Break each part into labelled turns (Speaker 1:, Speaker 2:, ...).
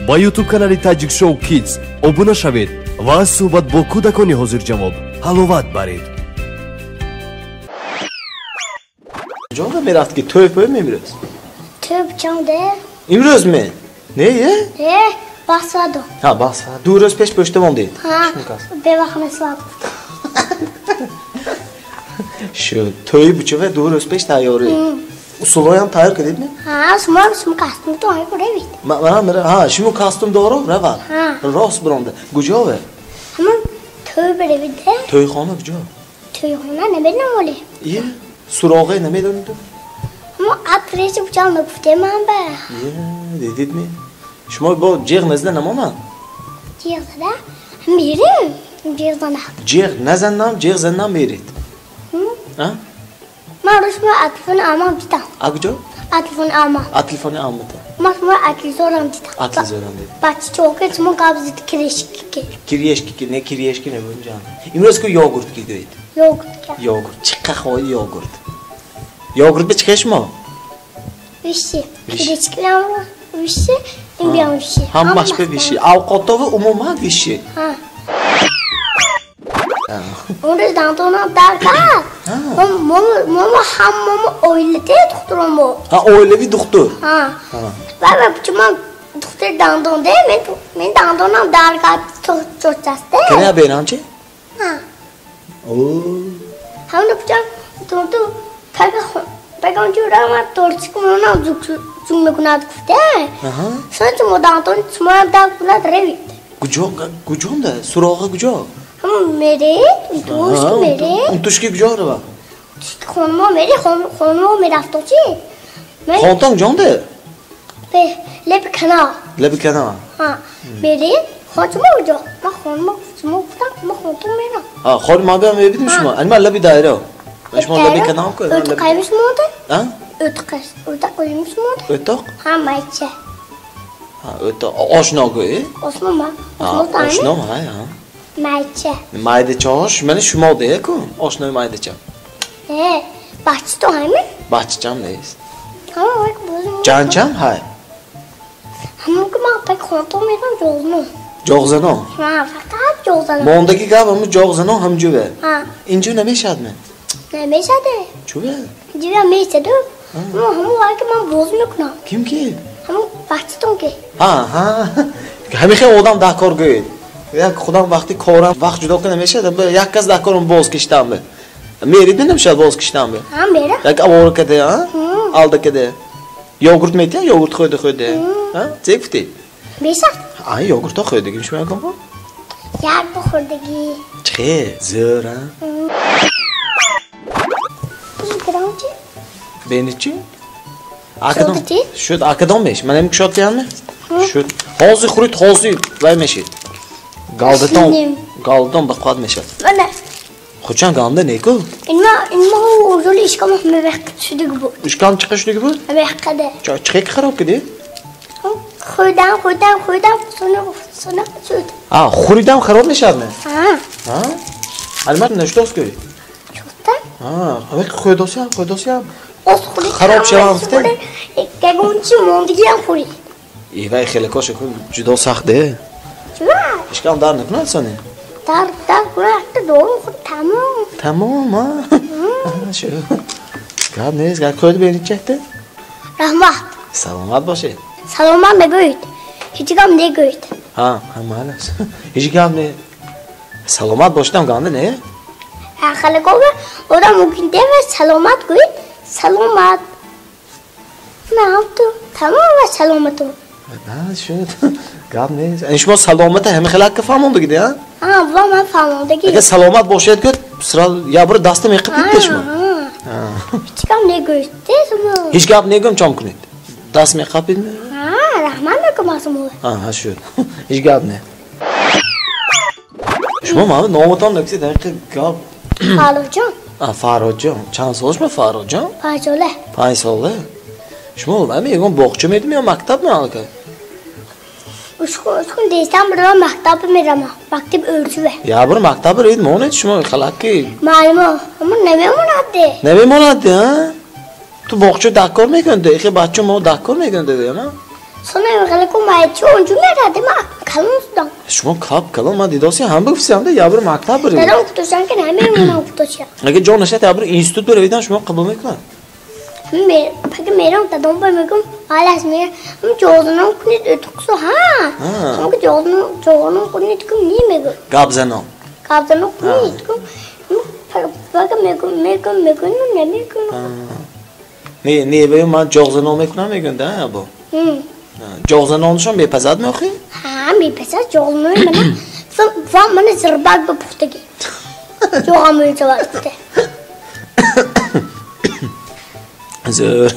Speaker 1: Ба YouTube канали Таджик Шоу Kids обуна шавед ва аз суҳбат бо кӯдакони ҳозирҷавоб ҳаловат баред.
Speaker 2: Ҷонда мерафт ки тӯй пӯй мемирӯз?
Speaker 3: Тӯй чонде?
Speaker 2: Имрӯз ме? Не, е?
Speaker 3: Не, басаду.
Speaker 2: Ҳа, басаду. Ду рӯз пеш пӯшта мондед?
Speaker 3: Ҳа, бевақт насвад.
Speaker 2: Шуд. Тӯй бучава ду рӯз пеш тайёрӣ. Усулоям тайёр кардед ме?
Speaker 3: Ҳа, шумо шумо костюм то ҳай буравед.
Speaker 2: Ман ҳа, шумо костюм дорам, равад.
Speaker 3: Ҳа.
Speaker 2: Рост биронда. Куҷове?
Speaker 3: Ҳамон тӯй буравед.
Speaker 2: Тӯйхона куҷо?
Speaker 3: Тӯйхона намедонам оле.
Speaker 2: Е, суроғе намедонед?
Speaker 3: Ҳамон адреси куҷо нагуфтем ман ба.
Speaker 2: Е, дидед ме? Шумо бо ҷеғ назда намонад?
Speaker 3: Ҷеғ зада? Мерем. Ҷеғ зана.
Speaker 2: Ҷеғ назанам, ҷеғ занам меред. А?
Speaker 3: Ман шумо аз телефони амам дидам.
Speaker 2: А куҷо?
Speaker 3: Аз телефони амам.
Speaker 2: Аз телефони амата.
Speaker 3: Ман шумо аз телевизорам дидам.
Speaker 2: Аз телевизорам дидам.
Speaker 3: Бача чоке шумо гап зад кирешки ки.
Speaker 2: Кирешки ки, не кирешки не бум ҷан. Имрӯз ку йогурт ки гӯед?
Speaker 3: Йогурт ки.
Speaker 2: Йогурт. Чӣ қахои йогурт? Йогурт ба чӣ хе шумо?
Speaker 3: Виши. Кирешки ам виши, ин биям виши.
Speaker 2: Ҳамаш ба виши. Авқотову умуман виши.
Speaker 3: Ҳа. Он рӯз дандонам дард кард. Момо ҳамамо оиладе духтуромо.
Speaker 2: Ҳа, оилави духтур?
Speaker 3: Ҳа. Ва чуман духтур дандон де, мен дандонам дард кард чочасте.
Speaker 2: Кана берам чи?
Speaker 3: Ҳа.
Speaker 2: О.
Speaker 3: Ҳамно пучам тунту пага онҷо рама торчик монам зук зук мекунад гуфте. Сон чумо дандон чумонам дард кунад ревид.
Speaker 2: Куҷо, куҷонда? Суроға куҷо?
Speaker 3: Ҳамон меред, унтушки меред.
Speaker 2: Унтушки куҷо рава?
Speaker 3: Унтушки хонумо меред, хонумо мерафто чи?
Speaker 2: Хонтон куҷонда?
Speaker 3: Леби канал.
Speaker 2: Леби канал?
Speaker 3: Ҳа, меред, хончумо куҷо? Ман хонумо шумо гуфтам, ман хонтон мерам.
Speaker 2: Ҳа, хони ман биям мебинем шумо. Ани ман леби дайра. Шумо леби канал ку?
Speaker 3: O'toq шумода?
Speaker 2: А?
Speaker 3: O'toq, o'toq uyimiz шумода?
Speaker 2: O'toq?
Speaker 3: Ҳа, майча.
Speaker 2: Ҳа, o'toq. Oshno ку, э?
Speaker 3: Oshno ма.
Speaker 2: Oshno ҳа, ҳа.
Speaker 3: Майча.
Speaker 2: Майдача ош, мана шумо ку, ошнои майдача.
Speaker 3: Э, баччато ҳайми?
Speaker 2: Баччам нест.
Speaker 3: Ҳа, вак бозим.
Speaker 2: Ҷанчам ҳай.
Speaker 3: Ҳамон ки ман пак хонтон мерам ҷоғзано.
Speaker 2: Ҷоғзано?
Speaker 3: Ҳа, фақат ҷоғзано.
Speaker 2: Мондаги гап ҳамун ҷоғзано ҳамҷуве.
Speaker 3: Ҳа.
Speaker 2: Инҷо намешавад ме?
Speaker 3: Намешавад.
Speaker 2: Чуве?
Speaker 3: Инҷо мешавад. Ҳамон вай ки ман боз мекунам.
Speaker 2: Ким ки?
Speaker 3: Ҳамон баччатон ки.
Speaker 2: Ҳа, ҳа. Ҳамин хел одам дар кор гӯед. Як худам вақти корам вақт ҷудо кунам мешавад, як кас дар корам боз киштам бе. Мерид намешавад боз киштам бе.
Speaker 3: Ҳа, мера.
Speaker 2: Як авора каде, ҳа? Алда каде. Йогурт метия, йогурт хӯрда хӯрда. Ҳа? Чӣ гуфтӣ?
Speaker 3: Мешавад.
Speaker 2: А, йогуртҳо хӯрдагӣ шумо якон бор?
Speaker 3: Як бор хӯрдагӣ.
Speaker 2: Чӣ? Зӯр, ҳа?
Speaker 3: Грам чи?
Speaker 2: Бени чи? Акадом. Шуд, акадом меш. Ман ҳам кушод диҳам? Шуд. Ҳозир хӯрид, ҳозир вай мешид. Галдатон, галдатон ба қувват мешавад.
Speaker 3: Мана.
Speaker 2: Хучан ганда не ку?
Speaker 3: Инма, инма узули ишкам мевақт шудиги буд.
Speaker 2: Ишкам чиқа шудиги буд?
Speaker 3: Меваққада.
Speaker 2: Чиқа хароб киди?
Speaker 3: Хӯрдам, хӯрдам, хӯрдам, сона, сона шуд.
Speaker 2: А, хӯридам хароб мешавад ме?
Speaker 3: Ҳа.
Speaker 2: Ҳа? Албат нашудос кӯй.
Speaker 3: Шудда?
Speaker 2: Ҳа, ҳамин хӯрдосиям, хӯрдосиям.
Speaker 3: Оз хӯрид.
Speaker 2: Хароб шавам гуфте?
Speaker 3: Ягончи мондигиам хӯрид.
Speaker 2: И вай хеле коша ку ҷудо сахт де.
Speaker 3: Чува?
Speaker 2: Ишкам дар накунад сони?
Speaker 3: Дар, дар кунад, дору худ тамом.
Speaker 2: Тамом, а? Шу. Гап нест, гап хӯрд берин чахта?
Speaker 3: Раҳмат.
Speaker 2: Саломат бошед.
Speaker 3: Саломат нагӯед. Ҳеҷ гап негӯед.
Speaker 2: Ҳа, ҳа, малас. Ҳеҷ гап не. Саломат бошидам ганда не?
Speaker 3: Ҳа, хеле гова одам мумкин дева саломат гӯед. Саломат. На, ту тамом ва саломату.
Speaker 2: На, шуд. Гап нест. Ин шумо саломата ҳама хелак фаҳмондагиди, а?
Speaker 3: Ҳа, ва ман фаҳмондагӣ.
Speaker 2: Агар саломат бошед гӯед, сразу я бир даста меқипид шумо.
Speaker 3: Ҳеҷ гап негӯед, шумо.
Speaker 2: Ҳеҷ гап негӯм, чом кунед? Даст меқапид?
Speaker 3: Ҳа, раҳмат мекунам шумо.
Speaker 2: Ҳа, ҳа, шуд. Ҳеҷ гап не. Шумо ман номатон нагӯед, ҳақиқат гап.
Speaker 3: Фаррухҷон.
Speaker 2: А, Фаррухҷон. Чанд сол шумо Фаррухҷон?
Speaker 3: 5 сола.
Speaker 2: 5 сола? Шумо ҳамин ягон боғча медим ё мактаб меалка?
Speaker 3: Ушкун десам бирам мактаб мерам. Мактаб ӯрчуве.
Speaker 2: Я бир мактаб рид монед шумо халакки.
Speaker 3: Маълумо, ҳамон намемонад.
Speaker 2: Намемонад, а? Ту боғча даккор мекунад, эхе бача мо даккор мекунад, ана?
Speaker 3: Сони хеле ку май чӣ онҷо меради, ма калон шудам.
Speaker 2: Шумо кап калон, ман дидоси ҳам бигуфтам, да ябр мактаб баред.
Speaker 3: Дадам гуфтошан ки намемонам гуфтоша.
Speaker 2: Агар ҷо нашад, ябр институт баравидан шумо қабул мекунад.
Speaker 3: Паки мерам дадам ба мегум, алас мегам, ҳам ҷозанам кунед өтуқсу ҳа. Ҳам ки ҷозанам кунед кум не мегум.
Speaker 2: Гап занам.
Speaker 3: Гап занам кунед кум. Паки мегум, мегум, мегум, намегум.
Speaker 2: Не, не, вай ман ҷозанам мекунам мегум, да, або. Ҷоғзанонашон мепазад меохӣ?
Speaker 3: Ҳа, мепазад ҷоғзанони мана. Ва мана зирбак ба пухтагӣ. Ҷоғам мешавад гуфта.
Speaker 2: Зӯр.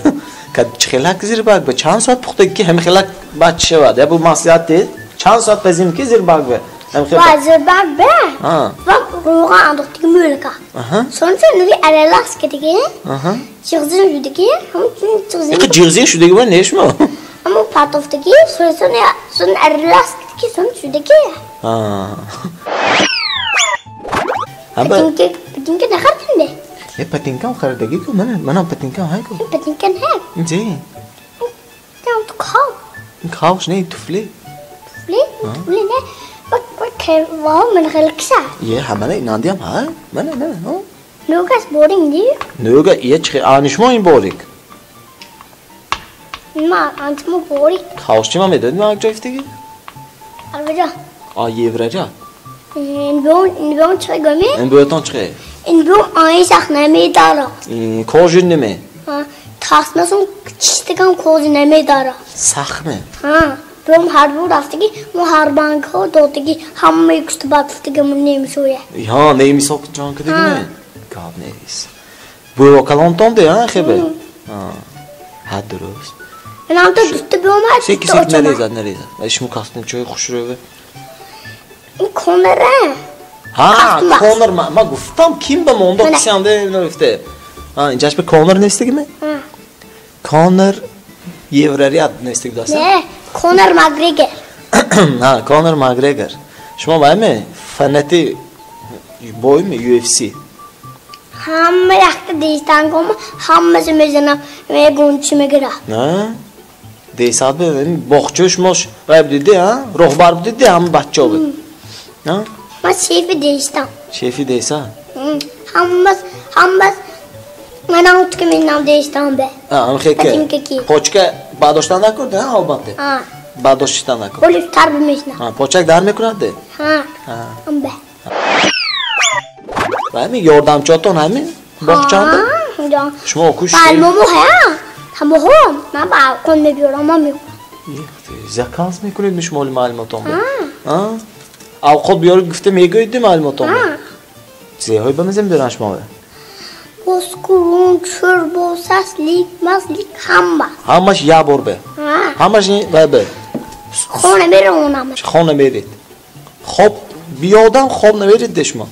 Speaker 2: Чӣ хелак зирбак ба чанд соат пухтагӣ ки ҳами хелак бач шавад? Я бу маслиҳат дед. Чанд соат пазим ки зирбак ба?
Speaker 3: Ва зирбак ба? Ва рӯған андохтагӣ мӯлка. Сонча нуги аралас кардагӣ. Ҷиғзин шудагӣ. Ҳамчун ҷиғзин.
Speaker 2: Иқа ҷиғзин шудагӣ ва не шумо?
Speaker 3: Аммо патофтагӣ, сон аралас кардагӣ, сон шудагӣ. Патинка нахаридем?
Speaker 2: Е, патинкам харидагӣ ку, манам патинкам ҳай ку.
Speaker 3: Патинка не?
Speaker 2: Зе.
Speaker 3: Там ту хав.
Speaker 2: Хавш не, туфли.
Speaker 3: Туфли? Туфли не. Ва ман хеле киса.
Speaker 2: Е, ҳамана инандиам ҳай. Мана, мана, ҳо.
Speaker 3: Нӯгас боринг ди?
Speaker 2: Нӯга, е чи анишмо ин борик?
Speaker 3: Ма, антимо борик.
Speaker 2: Хавш чи ма медодӣ ман як ҷой ифтагӣ?
Speaker 3: Арваҷа.
Speaker 2: А, евраҷа?
Speaker 3: Ин беон чӣ гӯмӣ?
Speaker 2: Ин беотон чӣ?
Speaker 3: Ин беон айн сахт намедара.
Speaker 2: Кожи неме?
Speaker 3: Таснасун чистагам кожи намедара.
Speaker 2: Сахт ме?
Speaker 3: Ҳа. Беон ҳарбу рафтагӣ, мо ҳарбангҳо додагӣ, ҳамаи кушта бафтагӣ мо немисоя.
Speaker 2: Ҳа, немисо ҷон кардагӣ не? Гап нест. Бӯро калонтон де, ҳа, хебе? Ҳа, дуруст.
Speaker 3: Манам то дута биомад.
Speaker 2: Секи сек нарезад, нарезад. Шумо кастум чой хушрӯве.
Speaker 3: Ин Конора.
Speaker 2: Ҳа, Конор, ма гуфтам ким ба монда кисиам де гуфте. Ҳа, инҷаш ба Конор нестагӣ ме? Конор Евраряд нестагӣ даста?
Speaker 3: Не, Конор Макгрегор.
Speaker 2: Ҳа, Конор Макгрегор. Шумо вай ме? Фанати бой ме UFC?
Speaker 3: Ҳама якта дейстангома, ҳамаси мезанам, мегун чи мегира.
Speaker 2: На? Дейсад бе, боғча шумо вай будиди, ҳа? Роҳбар будиди ҳама бачаҳо буд. Ҳа?
Speaker 3: Ман шефи дейстам.
Speaker 2: Шефи дейса?
Speaker 3: Ҳамас, ҳамас манам утка менам дейстам бе.
Speaker 2: Ҳа, ам хеке. Почка бардоштан накун, ҳа, албатта.
Speaker 3: Ҳа.
Speaker 2: Бардоштан накун.
Speaker 3: Олиф тар бимешна.
Speaker 2: Ҳа, почак дар мекунад де?
Speaker 3: Ҳа. Ам бе.
Speaker 2: Ҳамин ёрдамчиётон ҳамин боғчанда? Шумо окуш.
Speaker 3: Маълуму ҳа. Ҳамоҳо, ман ба алқон мебиёрам, ман мехӯрам.
Speaker 2: Заказ мекунед шумо маълумотон бе? Ҳа? Авқот биёред гуфта мегӯед маълумотон бе? Зеҳои ба мезем биёран шумо бе?
Speaker 3: Боскурун, чӯрбо, саслик, маслик, ҳама.
Speaker 2: Ҳамаш як бор бе? Ҳамаш вай бе?
Speaker 3: Хона меравонам.
Speaker 2: Хона меред. Хоб биёдам хоб намеред де шумо?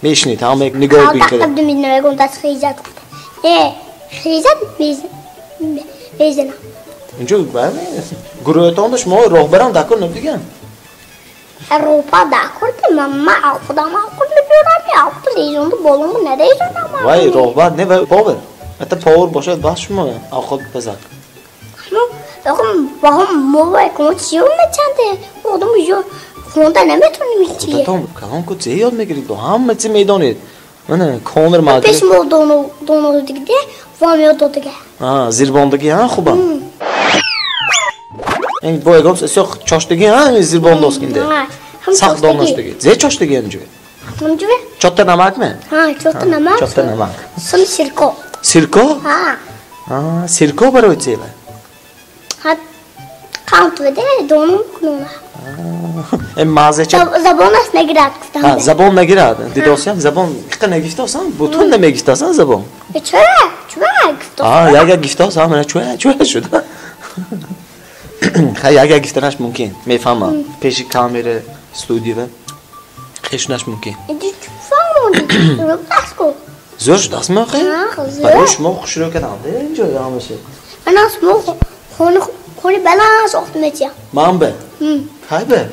Speaker 2: Мешнид, ҳама нигоҳ бикунед.
Speaker 3: Ҳа, тақиб мегӯм даст хизат. Не, хизат мезанам.
Speaker 2: Инҷо гурӯҳатонда шумо роҳбарам дакор набудиган?
Speaker 3: Роҳбар дакор ман худам алқуд мебиёрам, алқуд резонду болому нарезонам.
Speaker 2: Вай роҳбар не, вай повар. Ҳатто повар бошад бас шумо авқот бипазад.
Speaker 3: Баҳом мо вай кун чиё мечанде? Одам ё хонда наметонем ҳеҷ.
Speaker 2: Худатон калон ку зе ёд мегиред, ҳама чи медонед. Мана Конор Макгрегор.
Speaker 3: Пеш мо доно дигде, вам ёд додага.
Speaker 2: А, зирбондагӣ, ҳа, хубам. Ин бо ягон сёх чоштагӣ, ҳа, зирбондоскинде. Сахт доноштагӣ. Зе чоштагӣ инҷо?
Speaker 3: Инҷо?
Speaker 2: Чотта намак ме?
Speaker 3: Ҳа, чотта намак.
Speaker 2: Чотта намак.
Speaker 3: Сон сирко.
Speaker 2: Сирко?
Speaker 3: Ҳа.
Speaker 2: А, сирко барои зева?
Speaker 3: Ҳа, қант веде, донум кунона.
Speaker 2: Ин маззача
Speaker 3: забонаш нагирад гуфтам.
Speaker 2: Ҳа, забон нагирад. Дидосиям забон иқа нагифтосам, бутун намегифтосам забон.
Speaker 3: Чура? Чура гуфтос?
Speaker 2: А, як як гифтосам, мана чура, чура шуд. Ха, як як гифтанаш мумкин, мефаҳмам. Пеши камера, студия хешунаш мумкин.
Speaker 3: Иди фаҳмондӣ? Дастко.
Speaker 2: Зӯр шудаст мохе?
Speaker 3: Ҳа,
Speaker 2: Барои шумо хушрӯ кардам, инҷо ҳамаша.
Speaker 3: Ман шумо хони баланд сохта метиям.
Speaker 2: Ман бе? Кай бе?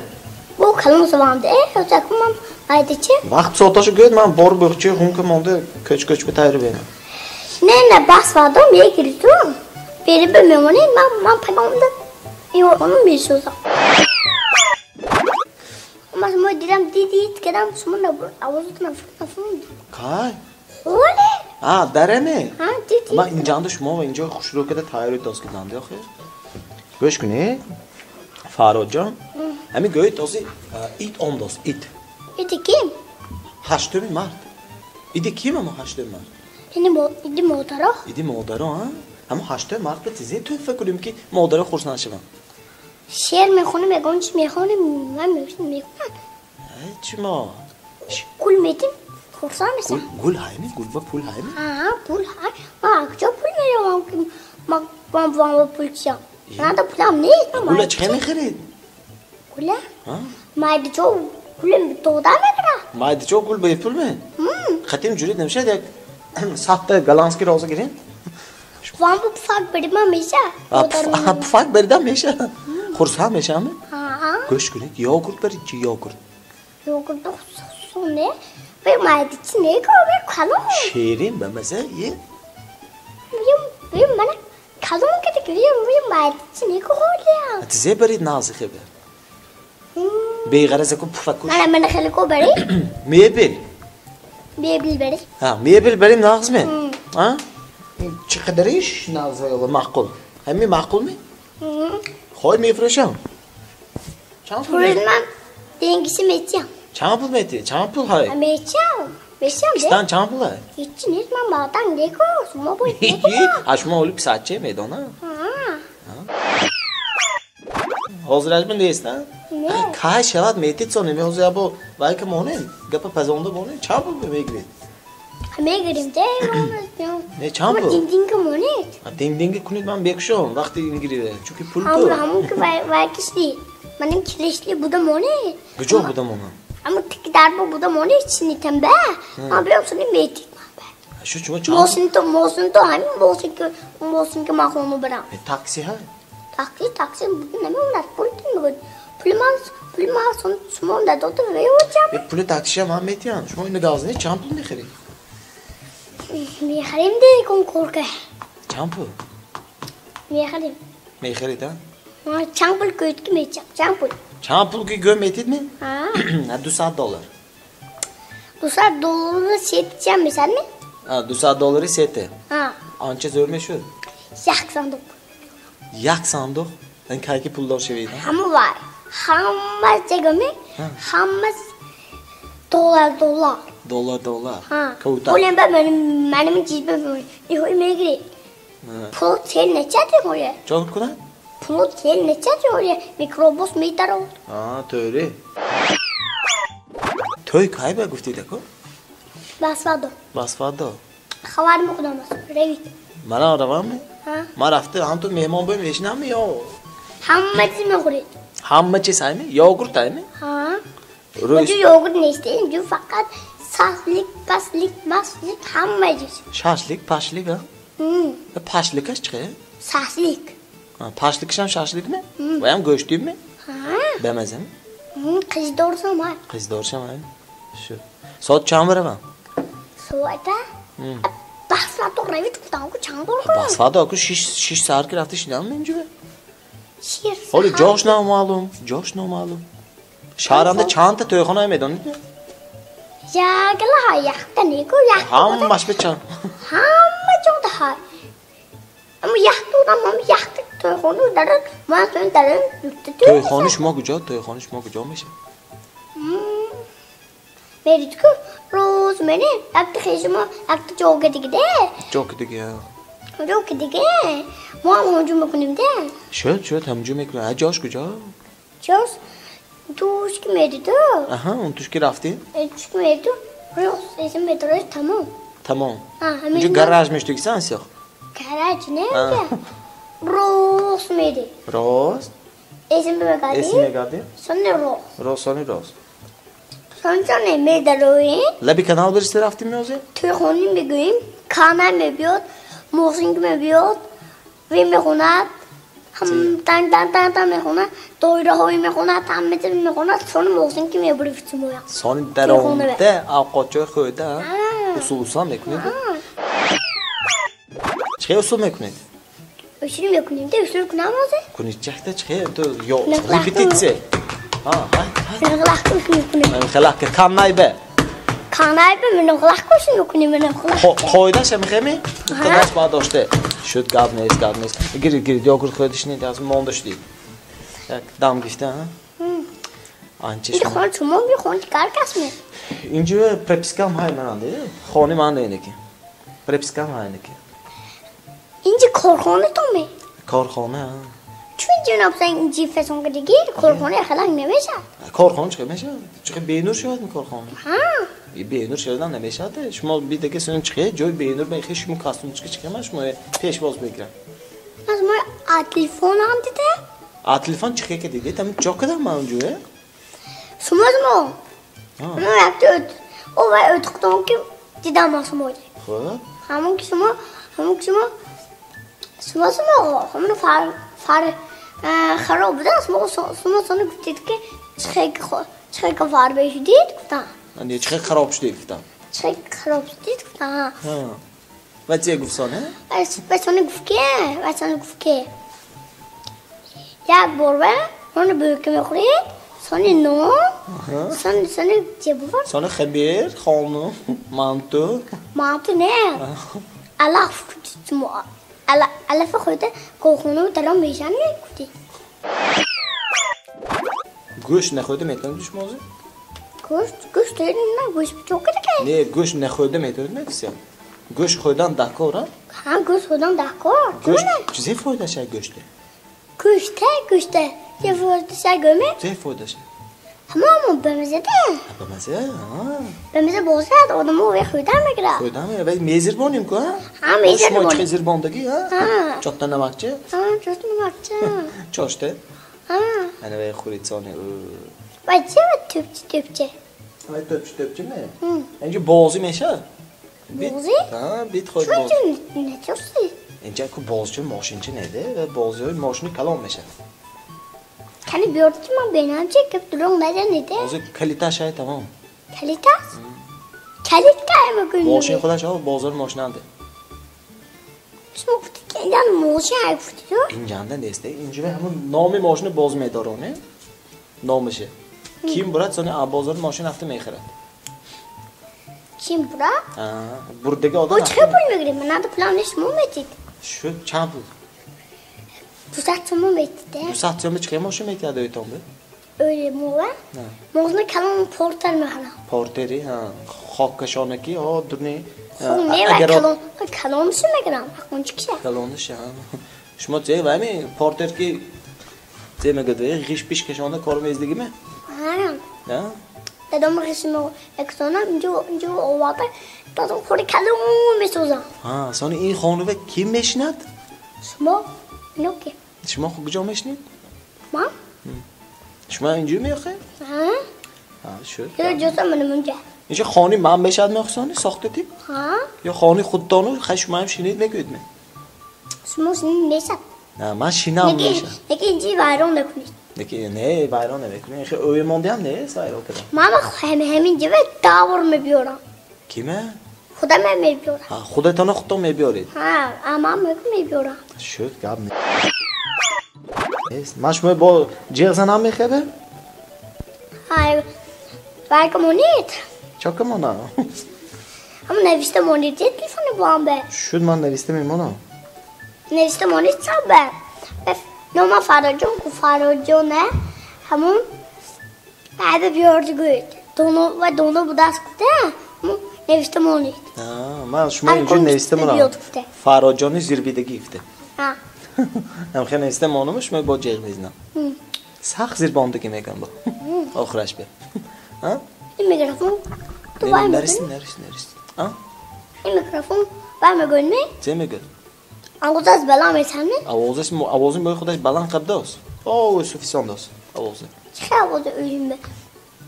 Speaker 3: Бо калон савам де, ҳозир ман айда чи?
Speaker 2: Вақт соаташо гӯед, ман бор буғчи хунка монда кӯч-кӯч ба тайёр бинам.
Speaker 3: Не, не, бас вадом мегиритум. Бери ба мемонед, ман пагомда Ин месозам. Ман шумо дидам, дидид кардам, шумо овозатон нафаҳмидам.
Speaker 2: Кай?
Speaker 3: Холе?
Speaker 2: А, дараме?
Speaker 3: Ҳа, дидид.
Speaker 2: Ман инҷанда шумо ва инҷо хушрӯ карда тайёрӣ доз карданд, охир. Гӯш кунед, Фарҳодҷон. Ҳамин гӯед този ид омдост, ид.
Speaker 3: Иди ким?
Speaker 2: 8 март. Иди ким ама 8 март?
Speaker 3: Иди модаро.
Speaker 2: Иди модаро, а? Ҳамо 8 март ба тизе тӯҳфа кунем ки модаро хурсанд шаванд.
Speaker 3: Шеър мехонем, ягон чиз мехонем, ман мекунам.
Speaker 2: Чӣ мо?
Speaker 3: Гул метим, хурсанд мешавам.
Speaker 2: Гул ҳайми? Гул ба пул ҳайми?
Speaker 3: Ҳа, пул ҳай. Ман аз куҷо пул меёвам ки ман ба пул чиям? Манда пулам нест.
Speaker 2: Гула чӣ мехаред?
Speaker 3: Гула? Майдичо гул дода мекунад.
Speaker 2: Майдичо гул бепул ме? Хатим ҷурид намешавад як 100 голландский роза гирем?
Speaker 3: Вам бу пуфак берима меша?
Speaker 2: Пуфак беридам меша. Хурсанд мешавам? Гӯш кунед, йогурт барид чи йогурт?
Speaker 3: Йогурт хусуне? Вай майдичи не ко, вай калон.
Speaker 2: Ширин ба маза е?
Speaker 3: Вай мана калон кардик, вай майдичи не ко холиям.
Speaker 2: Тизе барид нағзи хебе. Беғараза ку пуфак куш.
Speaker 3: Мана мана хеле ко барид?
Speaker 2: Мебел.
Speaker 3: Мебел барид.
Speaker 2: Ҳа, мебел барим нағз ме? А? Чӣ қадариш нағз ва маъқул? Ҳамин маъқул ме? Хой мефурӯшам. Чанд пул?
Speaker 3: Пул ман денгиси метиям.
Speaker 2: Чанд пул метӣ? Чанд пул ҳай?
Speaker 3: Метиям. Метиям.
Speaker 2: Кистан чанд пул ҳай?
Speaker 3: Ҳеҷ нест, ман баъдан неко, шумо бояд неко.
Speaker 2: А шумо оли писарче медонам? Ҳозир ажба нест, а?
Speaker 3: Не.
Speaker 2: Кай шавад метид сони, ме ҳозир ябо вай ка монем, гапа пазонда монем, чанд пул мегиред?
Speaker 3: Мегирем, де,
Speaker 2: Не, чанд пул?
Speaker 3: Динг-динг монед.
Speaker 2: Динг-динг кунед ман бекушом вақти ингирида, чунки пул ку.
Speaker 3: Ҳамун ки вай кишли, маним килишли буда монед.
Speaker 2: Куҷо буда монам?
Speaker 3: Ҳамун тики дарбо буда монед, чинитам ба. Ман биём сони метид ман ба.
Speaker 2: Шу чума чанд?
Speaker 3: Мосин то, мосин то, ҳамин мосин ки, мосин ки ман хону барам.
Speaker 2: Такси ҳай?
Speaker 3: Такси, такси намемонад, пул тин мегӯяд. Пули ман, пули ман сон шумо надода меёчам.
Speaker 2: Пули таксиша ман метиҳам. Шумо ина газни чанд пул мехаред?
Speaker 3: Мехарем де кон корка.
Speaker 2: Чанд пул?
Speaker 3: Мехарем.
Speaker 2: Мехаред, а?
Speaker 3: Чанд пул гӯед ки метиҳам, чанд пул?
Speaker 2: Чанд пул ки гӯ метид ме?
Speaker 3: Ҳа.
Speaker 2: $200.
Speaker 3: $200 сети чанд мешавад ме?
Speaker 2: $200 сете.
Speaker 3: Ҳа.
Speaker 2: Анча зӯр мешуд?
Speaker 3: Як сандуқ.
Speaker 2: Як сандуқ? Ин кай ки пулдор шавед?
Speaker 3: Ҳама вай. Ҳама чегаме? Ҳама доллар, доллар.
Speaker 2: Доллар, доллар.
Speaker 3: Ҳа.
Speaker 2: Кавутар.
Speaker 3: Пулем ба маним чиз ба иҳои мегиред. Пул чел неча дихоя?
Speaker 2: Чон кунад?
Speaker 3: Пул чел неча дихоя? Микробус метарод.
Speaker 2: А, тӯри. Тӯй кай ба гуфтед ако?
Speaker 3: Басвадо.
Speaker 2: Басвадо.
Speaker 3: Хабар мекунам бас. Ревид.
Speaker 2: Мана равам?
Speaker 3: Ҳа.
Speaker 2: Ман рафта ҳам ту меҳмон боем мешинам ё?
Speaker 3: Ҳама чиз мехӯред.
Speaker 2: Ҳама чиз ҳайме? Йогурт ҳайме?
Speaker 3: Ҳа. Инҷо йогурт нест, инҷо фақат шашлик, пашлик, машлик, ҳама чиз.
Speaker 2: Шашлик, пашлик, а? Пашликаш чӣ?
Speaker 3: Шашлик.
Speaker 2: Пашликашам шашлик ме? Ваям гӯштим ме?
Speaker 3: Ҳа.
Speaker 2: Бамаза ме?
Speaker 3: Қиздоршам ҳай.
Speaker 2: Қиздоршам ҳай. Шу. Соат чанд баравам?
Speaker 3: Соата? Басвадо равид гуфтам ку чанд бор кунам?
Speaker 2: Басвадо аку 6 саҳар ки рафта шинам инҷо.
Speaker 3: Шир.
Speaker 2: Ҳоли ҷош номаълум, ҷош номаълум. Шаҳранда чандта тӯйхона медонед?
Speaker 3: Ягла ҳай, якта неку, якта.
Speaker 2: Ҳамаш ба чанд?
Speaker 3: Ҳама ҷода ҳай. Аммо якта одам, ҳама якта тӯйхона дарад, ман тӯй дарад, дутта тӯй.
Speaker 2: Тӯйхонаи шумо куҷо? Тӯйхонаи шумо куҷо мешавад?
Speaker 3: Мерид ку, рӯз мене, якта хешимо, якта ҷога дигаде.
Speaker 2: Ҷога дига.
Speaker 3: Ҷога дига. Мо ҳам ҳамҷо мекунем де.
Speaker 2: Шуд, шуд, ҳамҷо мекунем. А ҷош куҷо?
Speaker 3: Ҷош туш ки мериду.
Speaker 2: Аҳа, он туш ки рафтӣ?
Speaker 3: Туш ки мериду, рӯз эсим метарос тамом.
Speaker 2: Тамом.
Speaker 3: Ҳа, ҳамин.
Speaker 2: Инҷо гараж мештагисан сиёх?
Speaker 3: Гараж не, рост мерӣ.
Speaker 2: Рост?
Speaker 3: Эсим мегардӣ?
Speaker 2: Эсим мегардӣ?
Speaker 3: Сони рост.
Speaker 2: Рост, сони рост.
Speaker 3: Сони сони медароем.
Speaker 2: Лаби канал биристи рафтӣ меозӣ?
Speaker 3: Тӯйхонӣ мегӯем, кана мебиёд, мошин мебиёд, ве мехонад, ҳам тан тан тан тан мехонад, доираҳои мехонад, ҳама чиз мехонад, сони мошин ки мебурӣ фитсумоя.
Speaker 2: Сони даромада авқотчои хӯрда, усул усул мекунед? Чӣ усул мекунед?
Speaker 3: Ушри мекунем, де ушри кунам озе?
Speaker 2: Кунӣ чахта чихе, ту ё репетитсия. Ҳа, ҳа.
Speaker 3: Минғлақ ушри мекунем.
Speaker 2: Минғлақ каннайбе.
Speaker 3: Каннайбе минғлақ ушри мекунем, минғлақ.
Speaker 2: Қоидаша мехеми? Даст бардоште. Шуд гап нест, гап нест. Гирид, гирид, йогурт хӯрдиш не, аз монда шудид. Як дам гирифта, ҳа? Анча
Speaker 3: шумо. Ин хон шумо ми хон чикар кас ме?
Speaker 2: Инҷо пропискам ҳай мананде. Хони ман неки. Пропискам ҳай неки.
Speaker 3: Инҷо корхона то ме?
Speaker 2: Корхона, ҳа.
Speaker 3: Чун ҷаноб сан инҷи фасон кардагӣ, корхона халанг намешад.
Speaker 2: Корхона чӣ мешад? Чӣ бенур шуд корхона?
Speaker 3: Ҳа.
Speaker 2: Бенур шудан намешад. Шумо бидаги сон чӣ ҷой бенур ба хеш шумо костюмчики чӣ ма шумо пешвоз бигирам.
Speaker 3: Аз мо а телефон ҳам дида?
Speaker 2: А телефон чӣ ки дида? Там чо кадам ман онҷо?
Speaker 3: Шумо мо. Мо якта о вай өтқтон ки дидам аз шумо.
Speaker 2: Хуб.
Speaker 3: Ҳамон ки шумо, ҳамон ки шумо шумо шумо ҳамон фар фар хароб буда шумо шумо сони гуфтед ки чӣ ки фар бешудид гуфтам.
Speaker 2: Не чӣ хароб шудид гуфтам.
Speaker 3: Чӣ хароб шудид гуфтам.
Speaker 2: Ҳа. Ва чӣ гуфт сони?
Speaker 3: Ва сони гуфт ки, ва сони гуфт ки як бор ва нони бӯка мехӯред, сони нон, сони сони чӣ буд?
Speaker 2: Сони хабир, хону, манту.
Speaker 3: Манту не. Алаф шумо алаф хӯрда корхона даром мешан мегуфтед.
Speaker 2: Гӯшт нахӯрда метавонед шумо ҳозир?
Speaker 3: Гӯшт, гӯшт на, гӯшт чо карда?
Speaker 2: Не, гӯшт нахӯрда метавонед мегуфтам. Гӯшт хӯрдан дахкор, а?
Speaker 3: Ҳа, гӯшт хӯрдан дахкор.
Speaker 2: Гӯшт чизе фоидаша гӯште?
Speaker 3: Гӯште, гӯште. Чӣ фоидаша гӯме?
Speaker 2: Чӣ фоидаша?
Speaker 3: Ҳамон бамаза да.
Speaker 2: Бамаза, ҳа.
Speaker 3: Бамаза бошад, одамо вай хӯрдан мегирад.
Speaker 2: Хӯрдан мегирад. Вай мезирбонем ку, ҳа?
Speaker 3: Ҳа, мезирбонем.
Speaker 2: Шумо чӣ зирбондагӣ, ҳа?
Speaker 3: Ҳа.
Speaker 2: Чотта намакча?
Speaker 3: Ҳа, чотта намакча.
Speaker 2: Чоште?
Speaker 3: Ҳа.
Speaker 2: Ана вай хӯрид сони.
Speaker 3: Вай чӣ вай тӯпчи тӯпчи?
Speaker 2: Вай тӯпчи тӯпчи ме? Инҷо бозӣ мешавад?
Speaker 3: Бозӣ?
Speaker 2: Ҳа, бит хӯрд бозӣ.
Speaker 3: Чун нечосӣ?
Speaker 2: Инҷа ку бозича мошинча неде ва бозиҳои мошини калон мешавад.
Speaker 3: Кани биёрд ки ман бинам чи гап дурӯғ назанед.
Speaker 2: Ҳозир калиташ ҳай тамом.
Speaker 3: Калиташ? Калитка мегӯем.
Speaker 2: Мошин худаш ҳо бозори мошинанде.
Speaker 3: Шумо гуфтед ки инҷа мошин ҳай гуфтед?
Speaker 2: Инҷанда нест. Инҷо ҳамон номи мошини боз медорона. Номише. Ким бурад сони а бозори мошин рафта мехарад.
Speaker 3: Ким бурад?
Speaker 2: Ҳа, бурдаги одам.
Speaker 3: Бо чӣ пул мегиред? Ман пулам нест, шумо метид.
Speaker 2: Шуд, чанд пул?
Speaker 3: 200 сомон метиде.
Speaker 2: 200 сомон чӣ мошин метиҳад ойтон бе?
Speaker 3: Ӯли мова? Мошини калон портер мехарам.
Speaker 2: Портери, ҳа. Хоккашонаки, ҳо, дурни.
Speaker 3: Хуб, не, вай калон, калонши мегирам, ҳақончикша.
Speaker 2: Калонши, ҳа. Шумо чӣ, вай ми портер ки чӣ мегӯяд, вай ғиш пиш кашонда кор мездагӣ ме?
Speaker 3: Ҳа.
Speaker 2: Ҳа?
Speaker 3: Дадом ғиш мекашонам, инҷо, инҷо оварда, дадом хӯри калон месозам.
Speaker 2: Ҳа, сони ин хонава ким мешинад?
Speaker 3: Шумо, ино ки.
Speaker 2: Шумо куҷо мешинед?
Speaker 3: Ман?
Speaker 2: Шумо инҷо меохед?
Speaker 3: Ҳа.
Speaker 2: Ҳа, шуд.
Speaker 3: Ё ҷоса манам инҷа.
Speaker 2: Инҷо хони ман мешавад меохсони сохтатӣ?
Speaker 3: Ҳа.
Speaker 2: Ё хони худтону хай шумо ҳам шинед мегӯед ме?
Speaker 3: Шумо шинед мешавад.
Speaker 2: На, ман шинам мешавад.
Speaker 3: Лекин инҷи вайрон накунед.
Speaker 2: Лекин не, вайрон намекунед. Хе ӯй мондиам нест вайрон кардам.
Speaker 3: Ман ҳамин ҷо давр мебиёрам.
Speaker 2: Киме?
Speaker 3: Худам мебиёрам.
Speaker 2: Ҳа, худатона худтон мебиёред?
Speaker 3: Ҳа, ман мебиёрам.
Speaker 2: Шуд, гап нест. Ман шумо бо ҷиғ занам мехебе?
Speaker 3: Ҳай, вай ка монед?
Speaker 2: Чо ка монам?
Speaker 3: Ҳамон навишта монед, телефони бо ҳам бе.
Speaker 2: Шуд, ман навишта мемонам.
Speaker 3: Навишта монед ча бе? Нома Фарроҷон ку Фарроҷоне, ҳамон айба биёрди гӯед. Доно ва доно будаст гуфта, ҳамон навишта монед.
Speaker 2: Ҳа, ман шумо инҷо навишта монам. Фарроҷони зирбидагӣ гуфта.
Speaker 3: Ҳа.
Speaker 2: Ҳам хел навишта монам, шумо бо ҷиғ мезанам. Сахт зирбондагӣ мекунам бо. Охираш бе. Ҳа?
Speaker 3: Ин микрофон ту вай мегӯӣ?
Speaker 2: Наристи, наристи, наристи. Ҳа?
Speaker 3: Ин микрофон вай мегӯӣ ме?
Speaker 2: Чӣ мегӯяд?
Speaker 3: Овозаш баланд мешавад?
Speaker 2: Овозаш, овози мои худаш баланд қабдост. О, суфисон дост овозе.
Speaker 3: Чӣ овози ӯюм бе?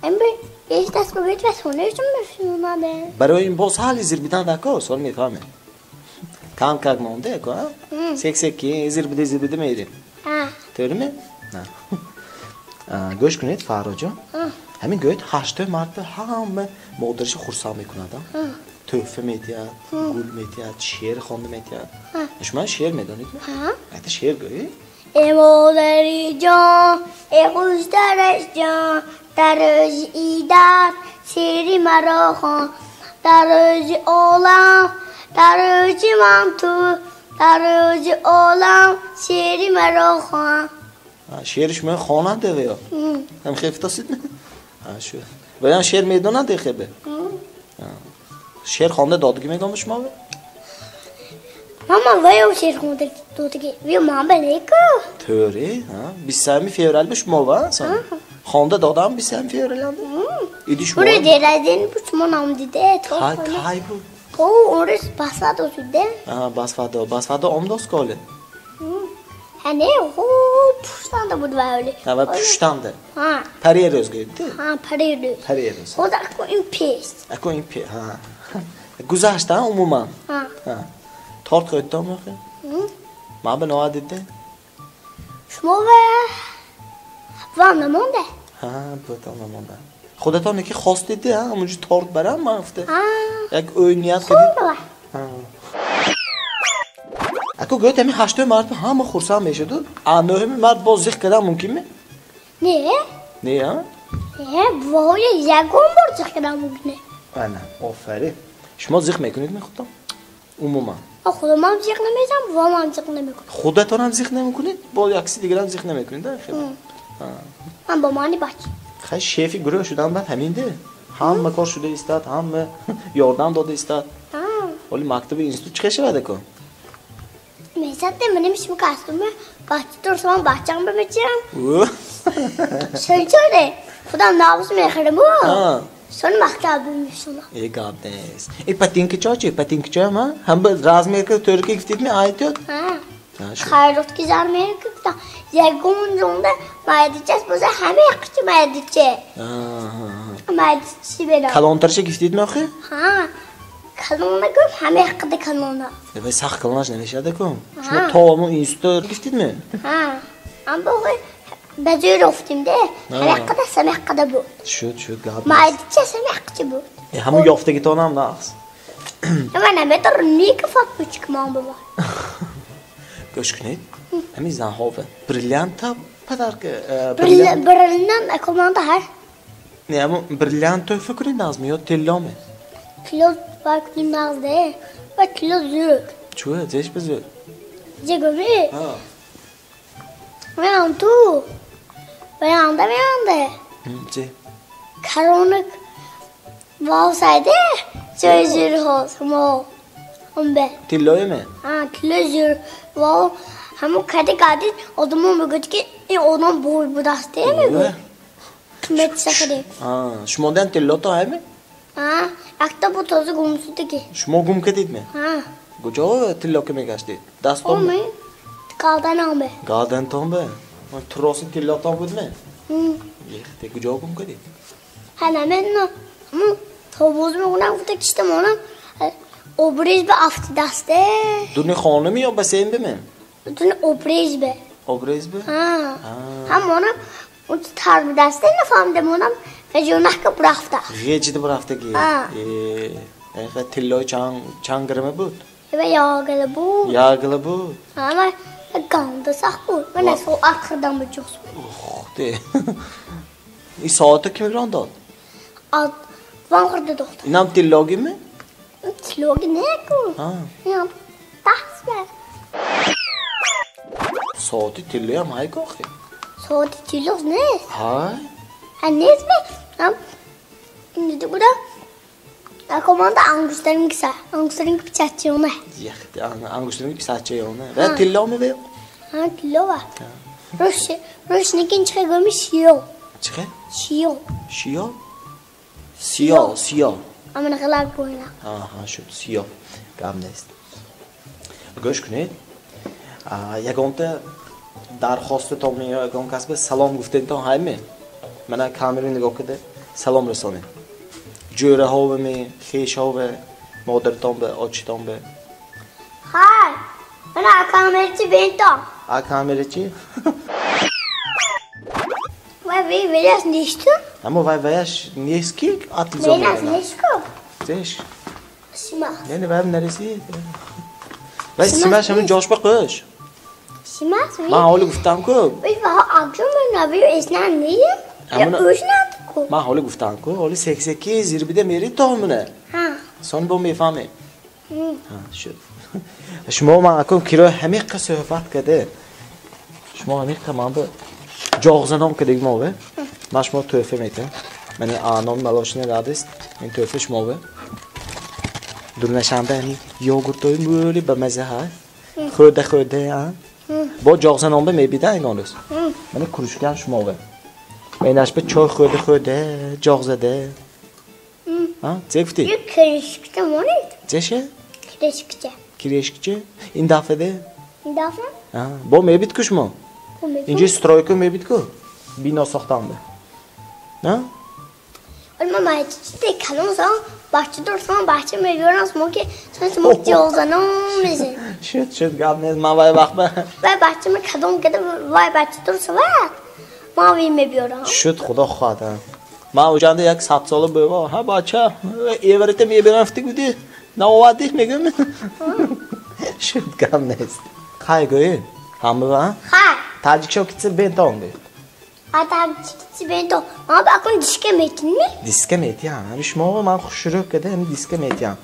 Speaker 3: Ин бе, еш даст бигӯед ва сонаашон мешунавад.
Speaker 2: Барои ин боз ҳали зирбидан дако, сон мефаҳмед. Кам как монде, ко, ҳа? Сек сек ки зирбида зирбида мерим.
Speaker 3: Ҳа.
Speaker 2: Тӯриме? На. Гӯш кунед, Фарроҷон. Ҳамин гӯед 8 март ҳама модарашро хурсанд мекунад, ҳа? Тӯҳфа метиҳад, гул метиҳад, шеър хонда метиҳад. Шумо шеър медонед? Якта шеър гӯед.
Speaker 3: Эй модари ҷон, эй хуштараш ҷон, дар рӯзи идат шеъри маро хон, дар рӯзи олам, дар рӯзи ман ту, дар рӯзи олам шеъри маро хон.
Speaker 2: Шеъри шумо хонанд ё? Ҳам хефтасид? Ваям шеър медонанд хебе? Шеър хонда додагӣ мегӯям шумо?
Speaker 3: Мама ваям шеър хонда додагӣ. Ве ман балеку.
Speaker 2: Тӯри, 23 феврал ба шумо ва? Хонда додам 23 феврал анда? Иди шумо.
Speaker 3: Уре дераден бу шумо ном диде.
Speaker 2: Кай кай бу?
Speaker 3: О, орис басвадо шуде.
Speaker 2: Басвадо, басвадо омдос коле.
Speaker 3: Ҳане, хо пуштанда буд вале.
Speaker 2: Ҳа, ва пуштанда. Ҳа. Пари рӯз гӯйд?
Speaker 3: Ҳа, пари рӯз.
Speaker 2: Пари рӯз.
Speaker 3: Худ аку ин пеш.
Speaker 2: Аку ин пеш, ҳа. Гузашта умуман.
Speaker 3: Ҳа.
Speaker 2: Ҳа. Торт хӯрдтон мехоҳед? Ман ба ноа диде?
Speaker 3: Шумо ва вам намонда?
Speaker 2: Ҳа, бутон намонда. Худатон яке хостед, ҳа, ҳамонҷо торт барам ман гуфта. Як ӯй ният кардед. Ҳа. Аку гӯяд ҳамин 8 март ҳама хурсанд мешуду, а 9 март боз зиқ кардан мумкин ме?
Speaker 3: Не.
Speaker 2: Не, ҳа?
Speaker 3: Не, бувоҳоя ягон бор зиқ кардан мумкин не.
Speaker 2: Ана, офарин. Шумо зиқ мекунед мехудтон? Умуман.
Speaker 3: Худамам зиқ намезанам, бувоамам зиқ намекунад.
Speaker 2: Худатонам зиқ намекунед? Бо як киси дигарам зиқ намекунед,
Speaker 3: Ман бо мани бача.
Speaker 2: Хай шефи гурӯҳ шудан баъд ҳаминде. Ҳама кор шуда истад, ҳама ёрдам дода истад. Оли мактаби институт чӣ хел шавад аку?
Speaker 3: Месатте маним шумо кастуме, бача турсам бачам бимечам. Шунчоре, худам навз мехӯрам. Сон мактаб мешунам.
Speaker 2: Э гап нест. Э патинкичо чи? Патинкичо ҳам ҳам размер ки тӯрки гуфтид ми айтёд?
Speaker 3: Ҳа. Хайрот ки зармер гуфта. Ягон ҷонда майдичас боза ҳама яқчи майдиче. Майдичи бера.
Speaker 2: Калонтарша гуфтид ми охи?
Speaker 3: Ҳа. Калона гуфт ҳама яқда калона.
Speaker 2: Вай сахт калонаш намешавад ку. Шумо то ҳамон институт гуфтид ми?
Speaker 3: Ҳа. Аммо ба зӯр ёфтим де. Ҳама яқда ҳама яқда буд.
Speaker 2: Шуд, шуд гап.
Speaker 3: Майдича ҳама яқчи буд.
Speaker 2: Ҳамон ёфтагитонам нақс.
Speaker 3: Ман наметавонам ника фатпучик ман бува.
Speaker 2: Гӯш кунед. Ҳамин занҳо бриллианта падарка
Speaker 3: бриллиант акоманда ҳар.
Speaker 2: Не, ҳамон бриллиант тӯҳфа кунед нағз ё тилло ме?
Speaker 3: Тилло вай кунем нағз де. Ва тилло зӯр.
Speaker 2: Чӯ, зеш ба зӯр?
Speaker 3: Зе гӯми? Меам ту. Ваянда меанде.
Speaker 2: Зе.
Speaker 3: Каронак вавсайде. Зӯр зӯр ҳоз мо. Омбе.
Speaker 2: Тиллое ме?
Speaker 3: Ҳа, тилло зӯр. Вау, ҳамон кади кади одамон мегӯяд ки ин одам бой будаст, мегӯяд. Қимати сахаре.
Speaker 2: Шумо дан тиллото ҳаме?
Speaker 3: Ҳа, якта бу тоза гум шудаги.
Speaker 2: Шумо гум кардид ме?
Speaker 3: Ҳа.
Speaker 2: Куҷо тилло ки мегаштед? Дастон ме?
Speaker 3: Галданам бе.
Speaker 2: Галдантон бе? Троси тиллотон буд ме? Ехте, куҷо гум кардид?
Speaker 3: Ҳа, намедонам. Ҳамон тобоз мегӯнам, гуфта кишта монам. Обрез ба афтидасте.
Speaker 2: Дуни хонами ё бассейн бе ме?
Speaker 3: Дуни обрез бе.
Speaker 2: Обрез бе?
Speaker 3: Ҳа. Ҳамонам он тар будасте, нафаҳмида монам ва ҷонаҳка бурафта.
Speaker 2: Ғеҷида бурафтаги?
Speaker 3: Ҳа.
Speaker 2: Э, тиллои чанд грамма буд?
Speaker 3: Ва ягила буд.
Speaker 2: Ягила буд?
Speaker 3: Ҳа, ва ганда сахт буд. Ва на соат хӯрдам буд ҷуз.
Speaker 2: Ух те. Ин соата ки мегрон дод?
Speaker 3: Ван хӯрда дод.
Speaker 2: Инам тиллоги ме?
Speaker 3: Тиллоги не ку. Инам даст бе.
Speaker 2: Соати тиллоям ҳай ку охи?
Speaker 3: Соати тилло нест.
Speaker 2: Ҳай?
Speaker 3: Ҳа нест бе. Ам инида буда. Команда ангуштарин киса, ангуштарин писачиёна.
Speaker 2: Яхте, ангуштарин писачиёна. Ва тилло ме бе?
Speaker 3: Ҳа, тилло ва. Рӯш, рӯш никин чихе гӯми шиё.
Speaker 2: Чихе?
Speaker 3: Шиё.
Speaker 2: Шиё? Сиё, сиё.
Speaker 3: Амана ғалак бойна.
Speaker 2: Аҳа, шуд, сиё. Гап нест. Гӯш кунед. Ягонта дархостатон ё ягон кас ба салом гуфтедтон ҳай ме? Мана камера нигоҳ карда салом расонед. Ҷӯраҳове ме, хешове, модаратон бе, очитон бе.
Speaker 3: Ҳай, мана камерачи бентон.
Speaker 2: А камерачи?
Speaker 3: Вай вай ваяш нест?
Speaker 2: Аммо вай ваяш нест ки атлизо
Speaker 3: Ваяш нест ку?
Speaker 2: Зеш.
Speaker 3: Сима.
Speaker 2: Не, вай нарасид. Вай симаш ҳамин ҷош ба қӯш.
Speaker 3: Симаш?
Speaker 2: Ман ҳоли гуфтам-ку.
Speaker 3: Вай ваҳо акшон нави эснан не? Ӯшнанд-ку.
Speaker 2: Ман ҳоли гуфтам-ку, ҳоли сексеки зирбида мери то муна.
Speaker 3: Ҳа.
Speaker 2: Сон бо мефаҳмем. Ҳа, шуд. Шумо ман акун кироя ҳамиққа суҳбат каде. Шумо ҳамиққа ман ба ҷоғзаном кадег мо ве. Ман шумо тӯҳфа метам. Мани ном малошина радист. Ин тӯҳфа шумо ве. Дурнашанда ҳамин йогуртои мӯли ба маза ҳа. Хӯрда хӯрда а. Бо ҷоғзаном ба мебида ангон рӯз. Мани кружкам шумо ве. Инаш ба чой хӯрда хӯрда ҷоғ зада. А, чӣ гуфтӣ?
Speaker 3: Ю кирешкча монед?
Speaker 2: Чеше?
Speaker 3: Кирешкча.
Speaker 2: Кирешкча? Ин дафъа де?
Speaker 3: Ин дафъа?
Speaker 2: А, бо мебид ку шумо? Инҷо стройка мебид ку? Бино сохтанда. А?
Speaker 3: Ма майчите калон сон, бача дорсон, бача мебиёрам шумо ки шумо ҷоғзанон мешед.
Speaker 2: Шуд, шуд, гап нест, ман вай вақт ба.
Speaker 3: Вай бача ма кадом када вай бача дорсавад. Ман вай мебиёрам.
Speaker 2: Шуд, худо хоҳад. Ман оҷанда як садсола бува. Ҳа, бача, эварите мебиёрам фти гуди. Наовадӣ мегӯм. Шуд, гап нест. Хай гӯӣ? Ҳама ба?
Speaker 3: Хай.
Speaker 2: Таҷикшо китса бентон гӯ.
Speaker 3: Таҷикчи бентон. Ман ба акун диска метинми?
Speaker 2: Диска метиям. Ҳами шумо ман хушрӯ када ҳами диска метиям.